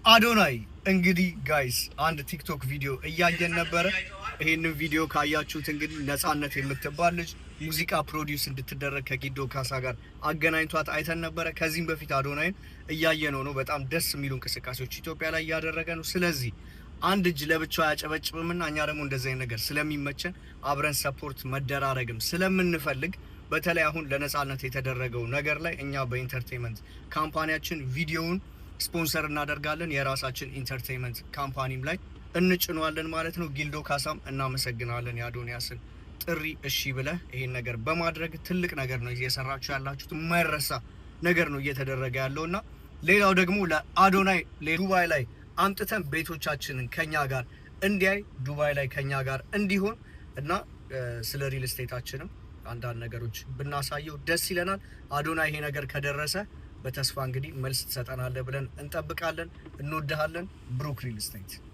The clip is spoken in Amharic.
አዶናይ እንግዲህ guys አንድ ቲክቶክ ቪዲዮ እያየን ነበረ። ይሄንን ቪዲዮ ካያችሁት እንግዲህ ነጻነት የምትባል ልጅ ሙዚቃ produce እንድትደረግ ከጊዶ ካሳ ጋር አገናኝቷት አይተን ነበረ። ከዚህም በፊት አዶናይን እያየነው ነው። በጣም ደስ የሚሉ እንቅስቃሴዎች ኢትዮጵያ ላይ እያደረገ ነው። ስለዚህ አንድ እጅ ለብቻው አያጨበጭብምና እኛ ደግሞ እንደዚህ አይነት ነገር ስለሚመቸን አብረን support መደራረግም ስለምንፈልግ በተለይ አሁን ለነጻነት የተደረገው ነገር ላይ እኛ በ entertainment company ያችን ቪዲዮውን ስፖንሰር እናደርጋለን። የራሳችን entertainment company ም ላይ እንጭነዋለን ማለት ነው። ጊልዶ ካሳም እናመሰግናለን። የአዶንያስን ጥሪ እሺ ብለህ ይሄን ነገር በማድረግ ትልቅ ነገር ነው እየሰራችሁ ያላችሁት። የማይረሳ ነገር ነው እየተደረገ ያለው። እና ሌላው ደግሞ ለአዶናይ ዱባይ ላይ አምጥተን ቤቶቻችንን ከኛ ጋር እንዲያይ፣ ዱባይ ላይ ከኛ ጋር እንዲሆን እና ስለ real estate ኣችንም አንዳንድ ነገሮች ብናሳየው ደስ ይለናል። አዶናይ፣ ይሄ ነገር ከደረሰ በተስፋ እንግዲህ መልስ ትሰጠናለህ ብለን እንጠብቃለን። እንወድሃለን። ብሩክ real estate።